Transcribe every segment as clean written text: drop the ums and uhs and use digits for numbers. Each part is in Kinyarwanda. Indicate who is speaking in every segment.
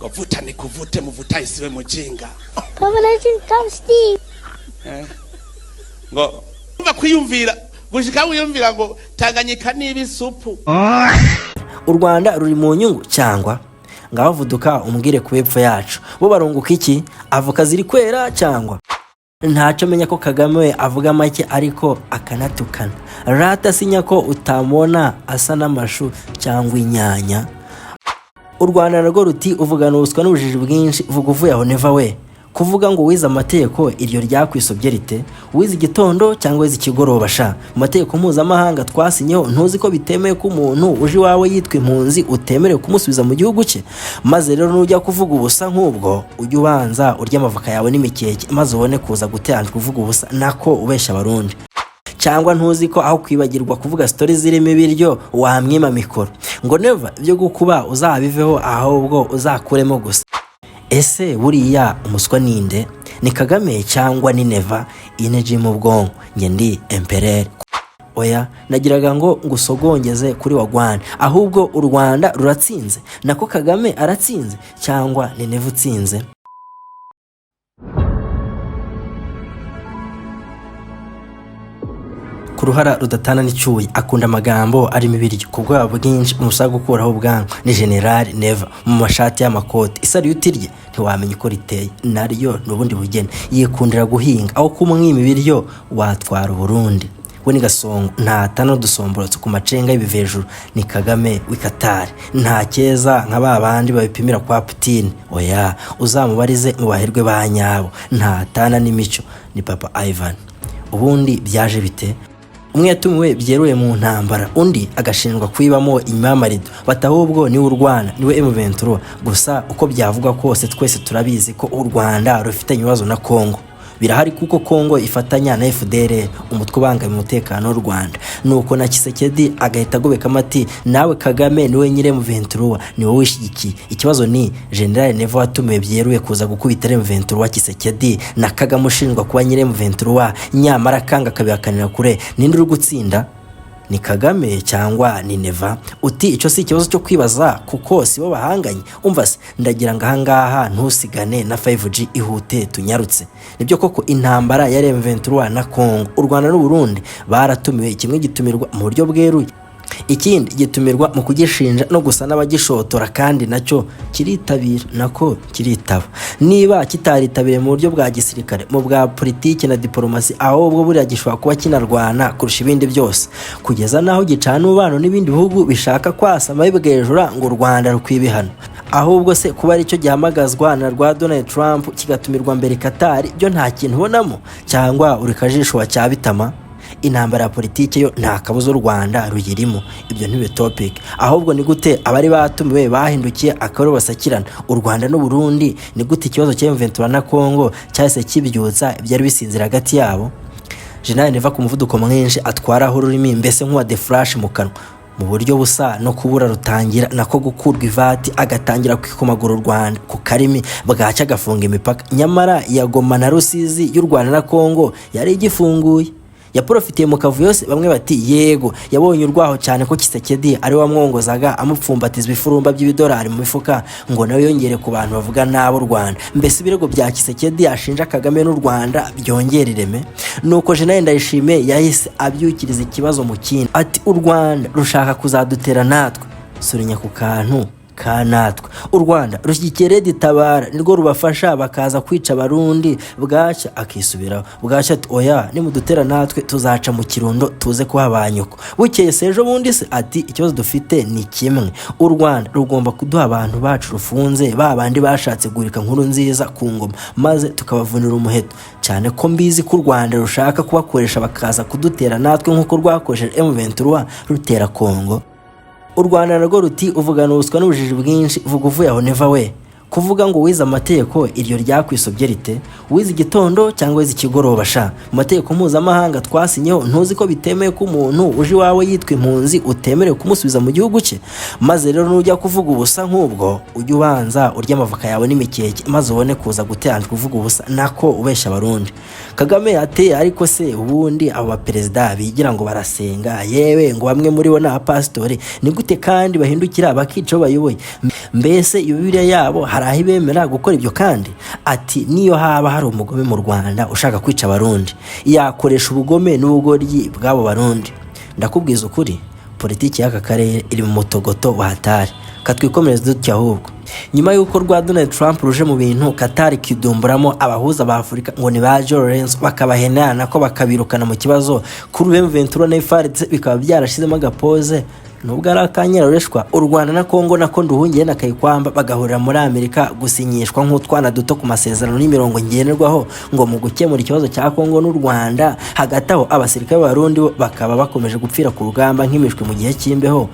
Speaker 1: Ngo vuta nikuvute, muvuta isiwe mujinga.
Speaker 2: Papa legend come Steve.
Speaker 1: Ngo umva kwiyumvira gushika wiyumvira ngo Tanganyika niba isupu.
Speaker 3: U Rwanda ruri mu nyungu cyangwa ngaho vuduka umbwire ku hepfo yacu bo barunguka iki? Avoka ziri kwera cyangwa ntacyo? Menya ko Kagame we avuga make ariko akanatukana. Rata sinya ko utamubona asa n'amashu cyangwa inyanya. U Rwanda narwo ruti uvugana ubuswa n'ubujiji bwinshi, vuga uvuye aho. Neva we, kuvuga ngo wize amategeko, iryo ryakwisobye rite? Wize igitondo cyangwa wize ikigoroba sha? Mu mategeko mpuzamahanga twasinyeho, ntuzi ko bitemewe ko umuntu uje iwawe yitwa impunzi utemerewe kumusubiza mu gihugu cye? Maze rero nujya kuvuga ubusa nk'ubwo, ujye ubanza urye amavoka yawe n'imikeke, maze ubone kuza guteranjwa uvuga ubusa, nako ubeshya Abarundi. Cyangwa ntuzi ko aho kwibagirwa kuvuga story zirimo ibiryo wamwima mikoro? Ngo Neva, ibyo gukuba uzabiveho, ahubwo uzakuremo gusa. Ese buriya umuswa ninde? Ni Kagame cyangwa ni Neva? Energy mu bwonko, njye ndi empereur. Oya, nagiraga ngo ngusogongeze kuri wagwana. Ahubwo u Rwanda ruratsinze, nako Kagame aratsinze, cyangwa ni Neva utsinze? Ku ruhara rudatana n'icyuya, akunda amagambo arimo ibiryo ku bwoba bwinshi umusaba gukuraho ubwanwa. Ni General Neva mu mashati y'amakoti. Isariyuti rye ntiwamenya uko riteye, naryo ni ubundi bugeni. Yikundira guhinga, aho kumwima ibiryo watwara Uburundi. We ni Gasongo, ntatana n'udusomborotso ku macenga y'ibivejuru. Ni Kagame w'Ikatari, nta keza nka ba bandi babipimira kwa Putin. Oya, uzamubarize mu baherwe ba nyabo. Ntatana n'imico, ni Papa Ivan. Ubundi byaje bite? Umwe yatumiwe byeruye mu ntambara, undi agashinjwa kuyibamo inyuma y'amarido, bati ahubwo niwe urwana, niwe M23. Gusa uko byavugwa kose, twese turabizi ko u Rwanda rufitanye ibibazo na Congo. Birahari kuko Congo ifatanya na FDLR, umutwe ubangamiye umutekano w'u Rwanda. Nuko na Tshisekedi agahita agobekamo ati nawe Kagame niwe nyiri M23, ni wowe wishyigikiye. Ikibazo ni General Neva watumiwe byeruye kuza gukubita M23, Tshisekedi na Kagame ushinjwa kuba nyiri M23 nyamara akanga akabihakanira kure, ninde uri gutsinda? Ni Kagame cyangwa ni Neva? Uti icyo si ikibazo cyo kwibaza kuko sibo bahanganye. Umva se, ndagira ngo ahangaha ntusigane na 5G, ihute tunyarutse. Nibyo koko intambara ya M23 na Congo, u Rwanda n'u Burundi baratumiwe. Kimwe gitumirwa mu buryo bweruye, ikindi gitumirwa mu kugishinja no gusa n'abagishotora, kandi nacyo kiritabira, nako kiritaba. Niba kitaritabiriye mu buryo bwa gisirikare, mu bwa politiki na diporomasi, ahubwo buriya gishobora kuba kinarwana kurusha ibindi byose, kugeza n'aho gicana umubano n'ibindi bihugu bishaka kwasama bibwejura ngo u Rwanda rukwiye hano. Ahubwo se kuba aricyo gihamagazwa na rwa Donald Trump, kigatumirwa mbere Qatar, byo nta kintu ubonamo? Cyangwa uri kajisho wa cyabitama? Intambara ya politiki yo nta kabuza u Rwanda ruyirimo, ibyo ntibe topic. Ahubwo ni gute abari batumiwe bahindukiye akaba basakirana, u Rwanda n'u Burundi? Ni gute ikibazo cya M23 na Congo cyahise kibyutsa ibyari bisinzira hagati yabo? General Neva ku muvuduko mwinshi atwaraho ururimi, mbese nk'uwa The Flash mu kanwa, mu buryo busa no kubura rutangira nako gukurwa ivati, agatangira kwikomagura u Rwanda ku karimi, bwacya agafunga imipaka. Nyamara ya Goma na Rusizi y'u Rwanda na Congo yari igifunguye. Yaprofitiye mu kavuyo se? Bamwe bati yego, yabonye urwaho cyane ko Tshisekedi ari wamwongozaga, amupfumbatiza ibifurumba by'ibidolari mu mifuka, ngo nawe yongere ku bantu bavuga nabi u Rwanda, mbese ibirego bya Tshisekedi ashinja Kagame n'u Rwanda byongera ireme. Nuko General Ndayishimiye yahise abyukiriza ikibazo mu kindi, ati u Rwanda rushaka kuzadutera natwe. Surinya ku kantu ka natwe. U Rwanda rushyigikiye Red Tabara, nirwo rubafasha bakaza kwica Abarundi. Bwacya akisubiraho, bwacya ati oya, nimudutera natwe tuzaca mu Kirundo tuze kuhabanyuko. Bukeye se ejo bundi se ati ikibazo dufite ni kimwe, u Rwanda rugomba kuduha abantu bacu rufunze, ba bandi bashatse guhirika Nkuru Nziza ku ngoma, maze tukabavunira umuheto, cyane ko mbizi ko u Rwanda rushaka kubakoresha bakaza kudutera natwe nk'uko rwakoresheje M23 rutera Congo. U Rwanda narwo ruti uvugana ubuswa n'ubujiji bwinshi, vuga uvuye aho. Neva we, kuvuga ngo wize amategeko, iryo ryakwisobye rite? Wize igitondo cyangwa wize ikigoroba sha? Mu mategeko mpuzamahanga twasinyeho, ntuzi ko bitemewe ko umuntu uje iwawe yitwa impunzi utemerewe kumusubiza mu gihugu cye? Maze rero nujya kuvuga ubusa nk'ubwo, ujye ubanza urye amavoka yawe n'imikeke, maze ubone kuza guteranjwa uvuga ubusa, nako ubeshya Abarundi. Kagame ati ariko se ubundi abo baperezida bigira ngo barasenga, yewe ngo bamwe muri bo ni abapasitori, ni gute kandi bahindukira bakica abo bayoboye? Mbese iyo Bibiliya yabo hari Hari aho ibemera gukora ibyo. Kandi ati niyo haba hari umugome mu Rwanda ushaka kwica Abarundi, yakoresha ubugome n'ubugoryi bw'abo Barundi. Ndakubwiza ukuri, politiki y'aka karere iri mu mutogoto wa hatari. Katwikomereze dutya ahubwo. Nyuma y'uko rwa Donald Trump ruje mu bintu, Qatar ikidumburamo abahuza ba Afurika ngo ni ba Joe Lorenzo, bakabahenana ko bakabirukana mu kibazo kuri M23 na FARDC, bikaba byarashizemo agapoze nubwo ari akanyarureshwa. U Rwanda na Kongo nako Nduhungiye na Kayikwamba bagahurira muri Amerika gusinyishwa nk'utwana duto ku masezerano n'imirongo ngenderwaho ngo mu gukemura ikibazo cya Kongo n'u Rwanda. Hagati aho abasirikare b'Abarundi bo bakaba bakomeje gupfira ku rugamba nk'imishwi mu gihe cy'imbeho.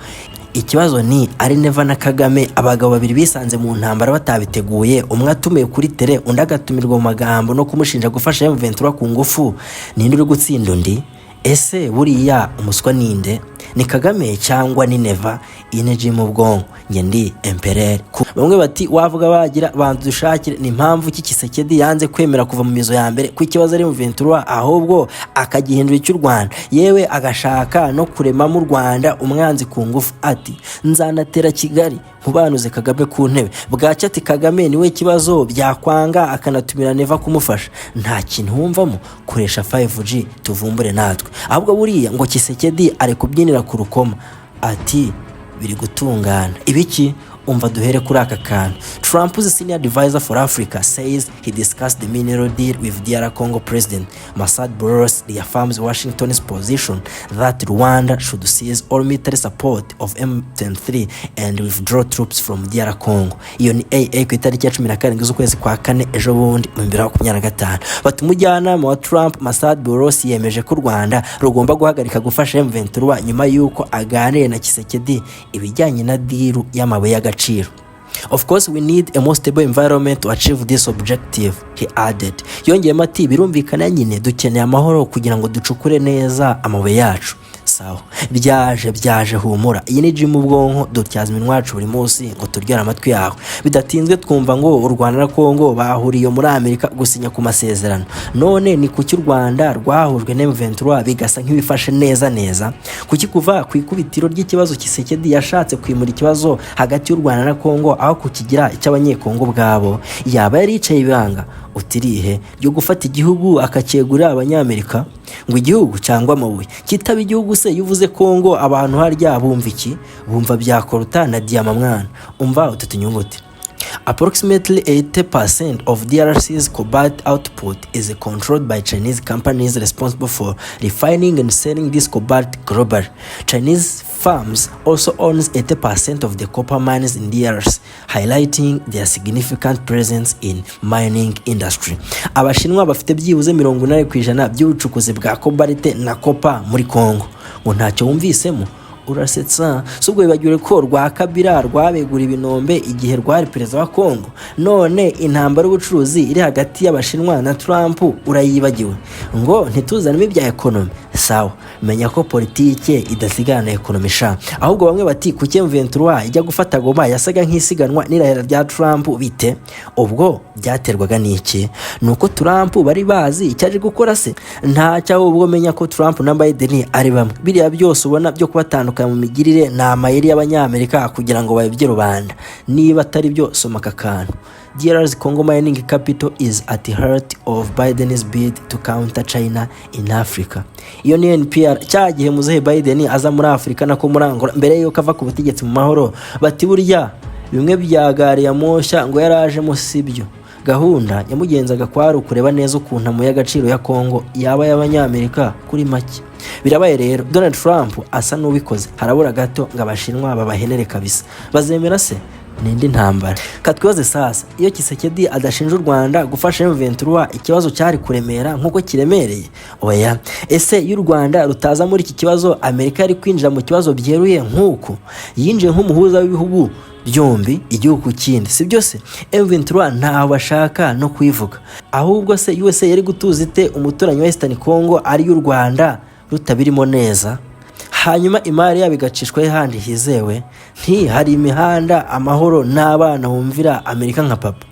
Speaker 3: Ikibazo ni ari Neva na Kagame, abagabo babiri bisanze mu ntambara batabiteguye, umwe atumiwe kuri tele, undi agatumirwa mu magambo no kumushinja gufasha M23 ku ngufu. Ninde uri gutsinda undi? Ese buriya umuswa ninde? Ni Kagame cyangwa ni Neva? Energy mu bwonko, njye ndi empereur. Bamwe bati wavuga bagira bantu dushakire ni impamvu ki Tshisekedi yanze kwemera kuva mu mizo ya mbere ko ikibazo ari M23, ahubwo akagihindura icy'u Rwanda, yewe agashaka no kuremamo u Rwanda umwanzi ku ngufu. Ati nzanatera Kigali nkubanuze Kagame ku ntebe. Bwacya ati Kagame niwe kibazo, byakwanga akanatumira Neva kumufasha. Nta kintu wumvamo? Koresha 5G tuvumbure natwe. Ahubwo buriya ngo Tshisekedi ari kubyinira ku rukoma, ati biri gutungana ibiki. Umva duhere kuri aka kantu. Trump's senior advisor for Africa says he discussed the mineral deal with DR Congo President Massad Boulos, reaffirms Washington's position that Rwanda should cease all military support of M23 and withdraw troops from DR Congo. Iyo ni AA ku itariki ya 17 z'ukwezi kwa kane, ejo bundi mu 2025. Bati umujyanama wa Trump Massad Boulos yemeje ko u Rwanda rugomba guhagarika gufasha M23 nyuma y'uko aganiriye na Tshisekedi ibijyanye na deal y'amabuye y'agaciro. "Of course we need a more stable environment to achieve this objective," he added. Yongeyemo ati birumvikana nyine dukeneye amahoro kugira ngo ducukure neza amabuye yacu. Sawa, byaje byaje, humura. Iyi ni gym ubwonko, dutyaza iminwa yacu buri munsi ngo turyore amatwi yawe. Bidatinzwe twumva ngo u Rwanda na Kongo bahuriye muri Amerika gusinya ku masezerano. None ni kuki u Rwanda rwahujwe na M23 bigasa nk'ibifashe neza neza? Kuki kuva ku ikubitiro ry'ikibazo Tshisekedi yashatse kwimura ikibazo hagati y'u Rwanda na Kongo aho kukigira icy'Abanyekongo ubwabo? Yaba yari yicaye ibanga utirihe ryo gufata igihugu akacyegurira Abanyamerika, ngo igihugu cyangwa amabuye kitaba igihugu se? Iyo uvuze Kongo abantu harya bumva iki? Bumva bya coltan na diyama. Mwana, umva utu tunyuguti. Approximately 80% of DRC's cobalt output is controlled by Chinese companies responsible for refining and selling this cobalt globally. Chinese firms also owns 80% of the copper mines in DRC, highlighting their significant presence in mining industry. Abashinwa bafite byibuze 80% by'ubucukuzi bwa cobalt na copper muri Congo. Ngo ntacyo wumvisemo? Urasetsa. Si ubwo wibagiwe ko rwa Kabila rwabegura ibinombe igihe rwari perezida wa Congo? None intambara y'ubucuruzi iri hagati y'Abashinwa na Trump urayibagiwe? Ngo ntituzanemo ibya economy? Sawa, menya ko politike idasigana economy sha. Ahubwo bamwe bati kuki M23 ijya gufata Goma yasaga nk'isiganwa n'irahira rya Trump? Bite ubwo? Byaterwaga n'iki? Ni uko Trump bari bazi icyo aje gukora se? Ntacyo. Ahubwo menya ko Trump na Biden ari bamwe. Biriya byose ubona byo kubatandukanya mu migirire ni amayeri y'Abanyamerika kugira ngo bayobye rubanda. Niba atari byo, soma aka kantu: DR's Congo mining capital is at the heart of Biden's bid to counter China in Africa. Iyo ni NPR. Cya gihe muzehe Biden aza muri Afurika, nako muri Angola, mbere yuko ava ku butegetsi mu mahoro, bati burya bimwe bya gari ya moshya ngo yarajemo sibyo. Gahunda yamugenzaga kwari ukureba neza ukuntu amabuye y'agaciro ya Congo yaba ay'Abanyamerika kuri make. Birabaye rero, Donald Trump asa n'ubikoze. Harabura gato ngo Abashinwa babahenere kabisa. Bazemera se? Ni indi ntambara. Katwibaze sasa, iyo Tshisekedi adashinja u Rwanda gufasha M23, ikibazo cyari kuremera nk'uko kiremereye? Oya. Ese iyo u Rwanda rutaza muri iki kibazo, Amerika yari kwinjira mu kibazo byeruye nk'uku yinjiye nk'umuhuza w'ibihugu byombi, igihugu ku kindi? Si byose, M23 ntaho bashaka no kuyivuga. Ahubwo se USA yari gutuza ite umuturanyi wa Eastern Congo ari y'u Rwanda rutabirimo neza, hanyuma imari yabo igacishwaho ahandi hizewe? Nti hari imihanda, amahoro n'abana bumvira Amerika nka papa.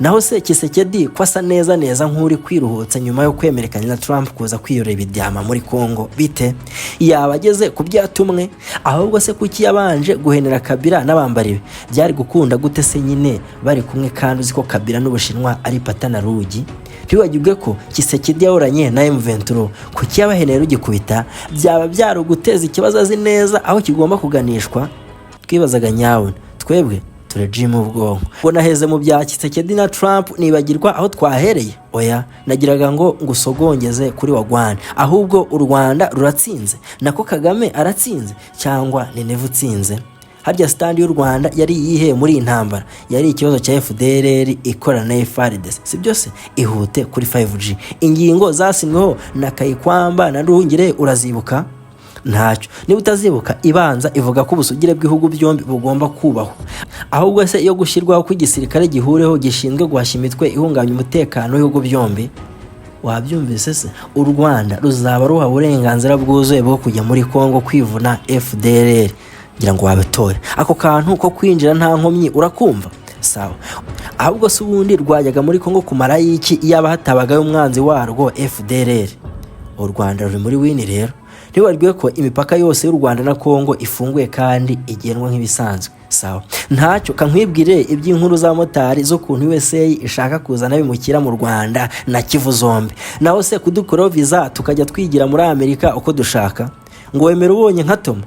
Speaker 3: Naho se Tshisekedi ko asa neza neza nk'uri kwiruhutsa nyuma yo kwemerekanya na Trump kuza kwiyorera ibidyama muri Kongo, bite? Yaba ageze ku byatumwe? Ahubwo se kuki yabanje guhenera Kabila n'abambari be? Byari gukunda gute se nyine bari kumwe, kandi uzi ko Kabila n'Ubushinwa ari pata na rugi? Ntiwibagirwe ko Tshisekedi yahoranye na M23. Kuki yabahenera rugikubita? Byaba byari uguteza ikibazo azi neza aho kigomba kuganishwa. Twibazaga nyawe, twebwe turejimu ubwonko ngo naheze mu bya Tshisekedi na Trump nibagirwa aho twahereye. Oya, nagiraga ngo ngusogongeze kuri wagwana. Ahubwo u Rwanda ruratsinze, nako Kagame aratsinze, cyangwa ni Neva utsinze? Harya stand y'u Rwanda yari iyihe muri iyi ntambara? Yari ikibazo cya FDLR ikorana na FARDC, si byose? Ihute kuri 5G, ingingo zasinyweho na Kayikwamba na Nduhungire urazibuka? Ntacyo niba utazibuka, ibanza ivuga ko ubusugire bw'ibihugu byombi bugomba kubahwa. Ahubwo se iyo gushyirwaho kw'igisirikare gihureho gishinzwe guhashya imitwe ihungabanya umutekano w'ibihugu byombi, wabyumvise se? U Rwanda ruzaba ruha uburenganzira bwuzuye bwo kujya muri Kongo kwivuna FDLR. Ngira ngo wabitore ako kantu ko kwinjira nta nkomyi, urakumva? Sawa. Ahubwo se ubundi rwajyaga muri Kongo kumara y'iki iyaba hatabagayo umwanzi warwo FDLR? U Rwanda ruri muri win rero. Ntiwibagirwe ko imipaka yose y'u Rwanda na Kongo ifunguye kandi igenwa nk'ibisanzwe. Sawa, ntacyo kankwibwire iby'inkuru za motari z'ukuntu USA ishaka kuzana abimukira mu Rwanda na Kivu zombi. Naho se kudukuraho viza tukajya twigira muri Amerika uko dushaka, ngo wemere ubonye nka Toma?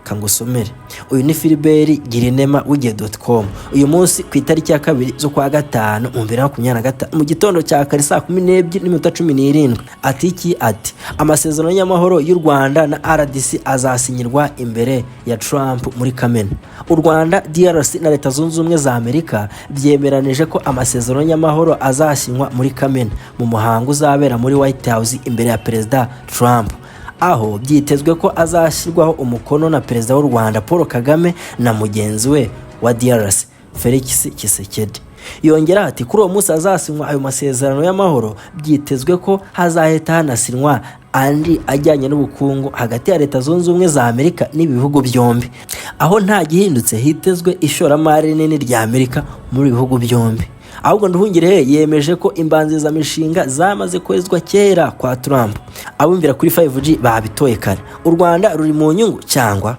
Speaker 3: Kangusomere, uyu ni Philibert Girinema w'igihe.com. Uyu munsi ku itariki ya 2 z'ukwa 5 mu 2025, mu gitondo cya kare, 12:17, ati iki? Ati amasezerano y'amahoro y'u Rwanda na RDC azasinyirwa imbere ya Trump muri Kamena. U Rwanda, DRC na Leta Zunze Ubumwe za Amerika byemeranije ko amasezerano y'amahoro azasinywa muri Kamena mu muhango uzabera muri White House imbere ya Perezida Trump, aho byitezwe ko azashyirwaho umukono na Perezida w'u Rwanda Paul Kagame na mugenzi we wa DRC Felix Tshisekedi. Yongera ati kuri uwo munsi azasinywa ayo masezerano y'amahoro, byitezwe ko hazahita hanasinywa andi ajyanye n'ubukungu hagati ya Leta Zunze Ubumwe za Amerika n'ibihugu byombi, aho nta gihindutse hitezwe ishoramari rinini rya Amerika muri bihugu byombi. Ahubwo Nduhungirehe yemeje ko imbanzirizamishinga zamaze koherezwa kera kwa Trump. Abumvira kuri 5G babitoye kare. U Rwanda ruri mu nyungu, cyangwa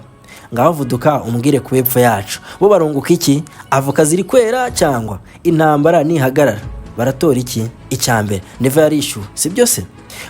Speaker 3: ngaho vuduka umbwire ku hepfo yacu, bo barunguka iki? Avoka ziri kwera, cyangwa intambara nihagarara baratora iki? Icya mbere, Neva yarishyuwe, si byo se?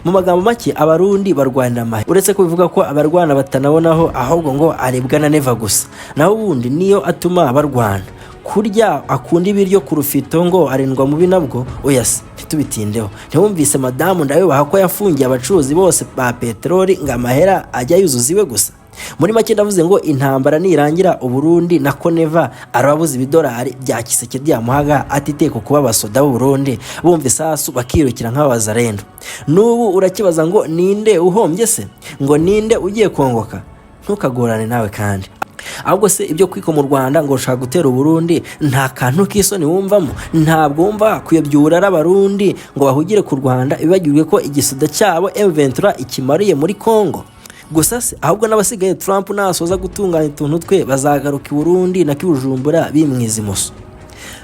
Speaker 3: Mu magambo make, Abarundi barwanira amahe, uretse ko bivuga ko abarwana batanabonaho, ahubwo ngo arebwa na Neva gusa. Naho ubundi niyo atuma barwana. Kurya akunda ibiryo ku rufito, ngo arindwa mubi nabwo. Oya se, ntitubitindeho. Ntiwumvise madamu Ndayubaha ko yafungiye abacuruzi bose ba peteroli ngo amahera ajya yuzuza iwe gusa? Muri make ndavuze ngo intambara nirangira, Uburundi na Koneva arababuza ibidolari bya Tshisekedi yamuhaga atiteye ku kuba abasoda b'u Burundi bumva isasu bakirukira nk'abazarendo. N'ubu urakibaza ngo ninde uhombye se, ngo ninde ugiye kongoka? Ntukagorane nawe kandi. Ahubwo se ibyo kwiko mu Rwanda ngo ushaka gutera Uburundi, nta kantu k'isoni wumvamo? Ntabwo wumva kuyobya uburara Abarundi ngo bahugire ku Rwanda, bibagirwe ko igisuda cyabo M23 ikimariye muri Congo gusa se? Ahubwo n'abasigaye, Trump nasoza gutunganya utuntu twe, bazagaruka i Burundi na Kibujumbura bimwiza imoso.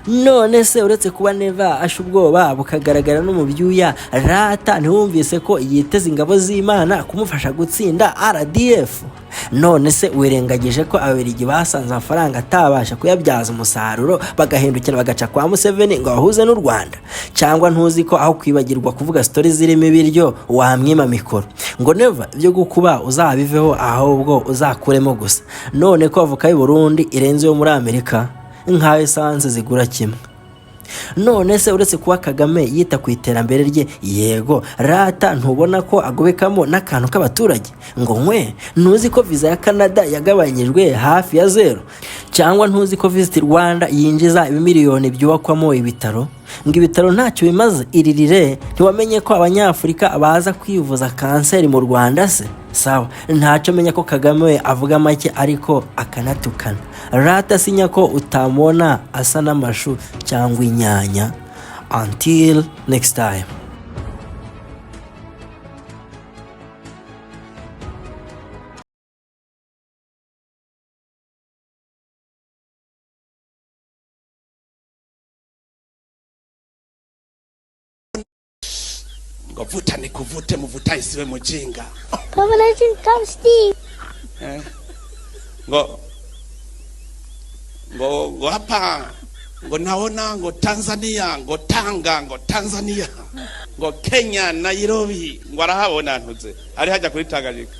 Speaker 3: None se uretse kuba Neva asha ubwoba bukagaragara no mu byuya, rata ntiwumvise ko yiteze ingabo z'Imana kumufasha gutsinda RDF? None se wirengagije ko Ababiligi basanze amafaranga atabasha kuyabyaza umusaruro, bagahindukira bagaca kwa Museveni ngo bahuze n'u Rwanda? Cyangwa ntuzi ko aho kwibagirwa kuvuga story zirimo ibiryo wamwima mikoro? Ngo Neva ibyo gukuba uzabiveho, ahubwo uzakuremo gusa. None ko avoka y'u Burundi irenze iyo muri Amerika, nka essence zigura kimwe? None se uretse kuba Kagame yita ku iterambere rye, yego rata, ntubona ko agobekamo n'akantu k'abaturage ngo nkwe? Ntuzi ko viza ya Canada yagabanyijwe hafi ya zero? Cyangwa ntuzi ko Visit Rwanda yinjiza ibimiliyoni byubakwamo ibitaro? Ngo ibitaro ntacyo bimaze, iririre. Ntiwamenye ko Abanyafurika baza kwivuza kanseri mu Rwanda se? Sawa, ntacyo menya ko Kagame we avuga make ariko akanatukana. Rata sinya ko utamubona asa n'amashu cyangwa inyanya. Until next time.
Speaker 1: Ngo vuta nikuvute, muvuta isiwe mujinga.
Speaker 2: Papa legend come Steve.
Speaker 1: Eh? Ngo hapa ngo naona ngo Tanzania, ngo Tanga, ngo Tanzania, ngo Kenya, Nairobi, ngo arahabona ntuze ari hajya kuri Tanganyika,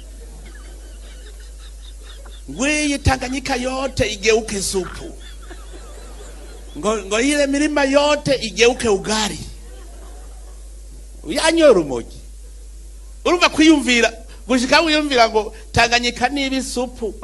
Speaker 1: ngo iyi Tanganyika yote igeuke supu, ngo ile milima yote igeuke ugali. Yanyoye urumogi. Urumva kwiyumvira gushika wiyumvira ngo Tanganyika niba isupu.